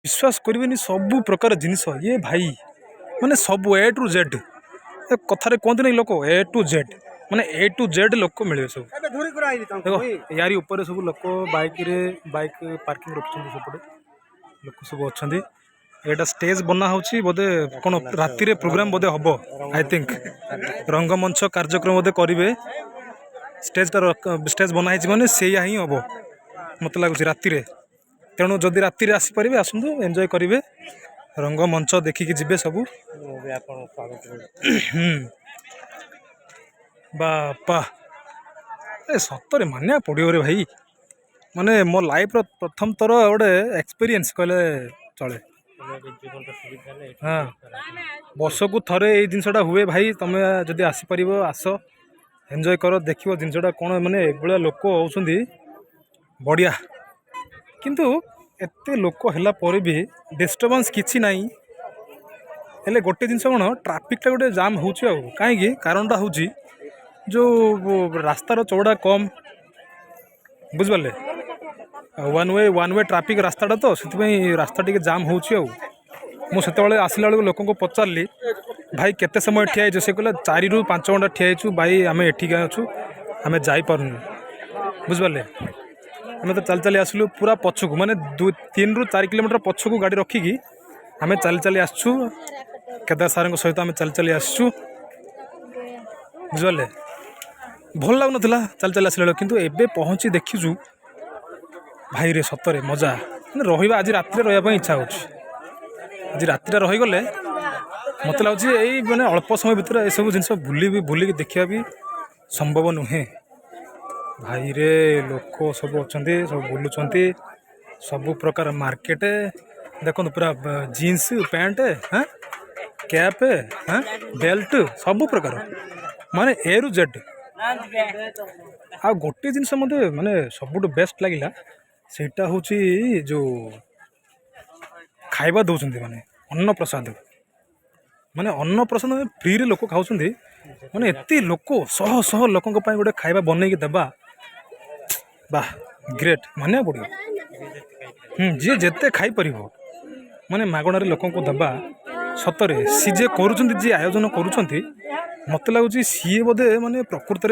ବିଶ୍ୱାସ କରିବେନି, ସବୁ ପ୍ରକାର ଜିନିଷ। ଇଏ ଭାଇ, ମାନେ ସବୁ ଏ ଟୁ ଜେଡ଼୍। ଏ କଥାରେ କୁହନ୍ତିନି ଲୋକ ଏ ଟୁ ଜେଡ଼୍, ମାନେ ଏ ଟୁ ଜେଡ଼୍ ଲୋକ ମିଳିବେ ସବୁ। ଦେଖ, ୟାରି ଉପରେ ସବୁ ଲୋକ ବାଇକ୍ରେ, ବାଇକ୍ ପାର୍କିଂ ରଖିଛନ୍ତି। ସେପଟେ ଲୋକ ସବୁ ଅଛନ୍ତି। ଏଇଟା ଷ୍ଟେଜ୍ ବନା ହେଉଛି ବୋଧେ। କ'ଣ ରାତିରେ ପ୍ରୋଗ୍ରାମ୍ ବୋଧେ ହବ, I think. ରଙ୍ଗମଞ୍ଚ କାର୍ଯ୍ୟକ୍ରମ ବୋଧେ କରିବେ। ଷ୍ଟେଜ୍ଟା, ଷ୍ଟେଜ୍ ବନା ହେଇଛି, ମାନେ ସେଇଆ ହିଁ ହବ ମୋତେ ଲାଗୁଛି ରାତିରେ। ତେଣୁ ଯଦି ରାତିରେ ଆସିପାରିବେ, ଆସନ୍ତୁ, ଏନ୍ଜୟ କରିବେ, ରଙ୍ଗମଞ୍ଚ ଦେଖିକି ଯିବେ ସବୁ। ମୁଁ ବି ଆପଣଙ୍କୁ ସ୍ୱାଗତ କରୁଛି। ବାପା, ଏ ସତରେ ମାନିବାକୁ ପଡ଼ିବ ରେ ଭାଇ। ମାନେ ମୋ ଲାଇଫ୍ର ପ୍ରଥମ ଥର ଗୋଟେ ଏକ୍ସପିରିଏନ୍ସ କହିଲେ ଚଳେ। ଜୀବନଟା ସୁବିଧା ହେଲେ ଏଇଠି ବର୍ଷକୁ ଥରେ ଏଇ ଜିନିଷଟା ହୁଏ ଭାଇ। ତମେ ଯଦି ଆସିପାରିବ, ଆସ, ଏନ୍ଜୟ କର, ଦେଖିବ ଜିନିଷଟା କ'ଣ। ମାନେ ଏଭଳିଆ ଲୋକ ହେଉଛନ୍ତି, ବଢ଼ିଆ। କିନ୍ତୁ ଏତେ ଲୋକ ହେଲା ପରେ ବି ଡିଷ୍ଟର୍ବାନ୍ସ କିଛି ନାହିଁ। ହେଲେ ଗୋଟେ ଜିନିଷ କ'ଣ, ଟ୍ରାଫିକଟା ଗୋଟେ ଜାମ୍ ହେଉଛି। ଆଉ କାହିଁକି? କାରଣଟା ହେଉଛି ଯେଉଁ ରାସ୍ତାର ଚଉଡ଼ା କମ୍, ବୁଝିପାରିଲେ? ୱାନ୍ we traffic ରାସ୍ତାଟା ତ, ସେଥିପାଇଁ ରାସ୍ତା ଟିକେ ଜାମ୍ ହେଉଛି। ଆଉ ମୁଁ ସେତେବେଳେ ଆସିଲା ବେଳକୁ ଲୋକଙ୍କୁ ପଚାରିଲି, "ଭାଇ, କେତେ ସମୟ ଠିଆ ହେଇଛୁ?" ସେ କହିଲା, "4ରୁ 5 ଘଣ୍ଟା ଠିଆ ହେଇଛୁ ଭାଇ। ଆମେ ଏଠିକା ଅଛୁ, ଆମେ ଯାଇପାରୁନୁ।" ବୁଝିପାରିଲେ? ଆମେ ତ ଚାଲି ଚାଲି ଆସିଲୁ ପୁରା ପଛକୁ, ମାନେ 2, 3ରୁ 4 କିଲୋମିଟର ପଛକୁ ଗାଡ଼ି ରଖିକି ଆମେ ଚାଲି ଚାଲି ଆସିଛୁ। କେଦାର ସାର୍ଙ୍କ ସହିତ ଆମେ ଚାଲି ଚାଲି ଆସିଛୁ, ବୁଝିପାରିଲେ? ଭଲ ଲାଗୁନଥିଲା ଚାଲି ଚାଲି ଆସିଲା ବେଳକୁ, କିନ୍ତୁ ଏବେ ପହଞ୍ଚି ଦେଖିଛୁ ଭାଇରେ, ସତରେ ମଜା। ମାନେ ରହିବା, ଆଜି ରାତିରେ ରହିବା ପାଇଁ ଇଚ୍ଛା ହେଉଛି। ଆଜି ରାତିରେ ରହିଗଲେ ମୋତେ ଲାଗୁଛି ଏଇ ମାନେ ଅଳ୍ପ ସମୟ ଭିତରେ ଏସବୁ ଜିନିଷ ବୁଲିବି, ବୁଲିକି ଦେଖିବା ବି ସମ୍ଭବ ନୁହେଁ। ଭାଇରେ, ଲୋକ ସବୁ ଅଛନ୍ତି, ସବୁ ବୁଲୁଛନ୍ତି। ସବୁ ପ୍ରକାର ମାର୍କେଟ ଦେଖନ୍ତୁ ପୁରା। ଜିନ୍ସ ପ୍ୟାଣ୍ଟ, ହଁ, କ୍ୟାପ୍, ହଁ, ବେଲ୍ଟ, ସବୁ ପ୍ରକାର, ମାନେ ଏରୁ ଜେଡ଼୍। ଆଉ ଗୋଟିଏ ଜିନିଷ ମୋତେ ମାନେ ସବୁଠୁ ବେଷ୍ଟ ଲାଗିଲା, ସେଇଟା ହେଉଛି ଯେଉଁ ଖାଇବା ଦେଉଛନ୍ତି, ମାନେ ଅନ୍ନପ୍ରସାଦ। ମାନେ ଅନ୍ନପ୍ରସାଦ ଫ୍ରିରେ ଲୋକ ଖାଉଛନ୍ତି। ମାନେ ଏତେ ଲୋକ, ଶହ ଶହ ଲୋକଙ୍କ ପାଇଁ ଗୋଟେ ଖାଇବା ବନେଇକି ଦେବା, ବାह, ଗ୍ରେଟ୍, ମାନିବାକୁ ପଡ଼ିବ। ଯିଏ ଯେତେ ଖାଇପାରିବ, ମାନେ ମାଗଣାରେ ଲୋକଙ୍କୁ ଦେବା, ସତରେ ସିଏ ଯିଏ କରୁଛନ୍ତି, ଯିଏ ଆୟୋଜନ କରୁଛନ୍ତି, ମୋତେ ଲାଗୁଛି ସିଏ ବୋଧେ ମାନେ ପ୍ରକୃତରେ